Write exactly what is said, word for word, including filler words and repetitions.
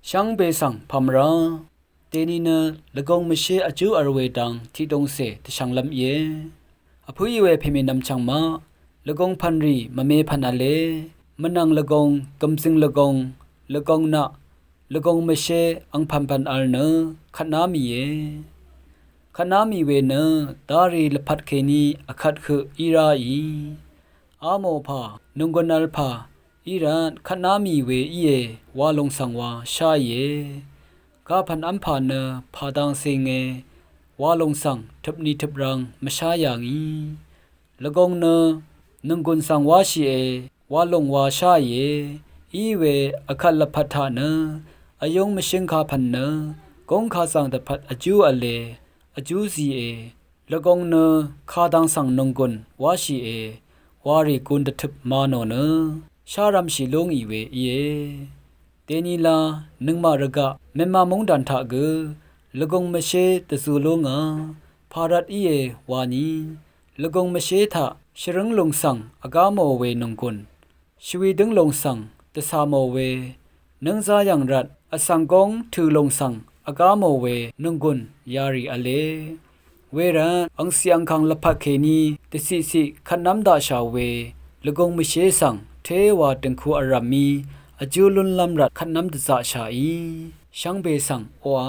Shvngbe svng pàmvrá dèni nø lvgong mvshé vjú v̄l we dang tiqdungcè dvshvnglv́m íe. Vpǿí we pèmènvm chv̀ng maq lvgong pv̀nrì mvme pv̀n v̄le, mvnvng lvgong, gv̀mzøng lvgong, lvgong naq, lvgong mvshé angpv̀npv̀n v̄l nø kvtná mìe. Kvtná mì we nø darì lvpat kèní vkvt høq í ráì. Amò pà, nònggùn v̄l pà í rvt kvtná mì we íe wa lòng svng wa sháìe. Gapv̀n v́mpà nø pà dang cenge wa lòng svng tøpni tøprang mvshá yà ngì. Lvgong nø nònggùn svng wáshìe wa lòng wa sháìe. Í we vkvt lvpat taq nø vyúng mvshǿng kapv̀n nø gúng kazv̀ng dvpvt vjú v̄le, vjú zìe. Lvgong nø kadang svng nònggùn wáshìe warì gun dvtøp ma nò nø shárv̄mshì lú ngì we íe. Dènila nøngmaq rvgaq mèma móngdàn taq gø lvgong mvshé dvzū lú ngà pà rvt íe wani, lvgong mvshé taq shvrǿng lòng svng vgá mò we nònggùn, shvwi dǿng lòng svng dvcà mò we, nǿngzá yv̀ng rvt vsvng góng tø̀ lòng svng vgá mò we nònggùn yarì v̄le. Wervt angcì angkàng lvpat kèní dvciqciq kvtnv́m daqshà we lvgong mvshé svng téwa dø̀ngku vrv̀m mí vjú lúnlv́m rvt kvtnv́m dvzaqshàí shvngbe svng oqà.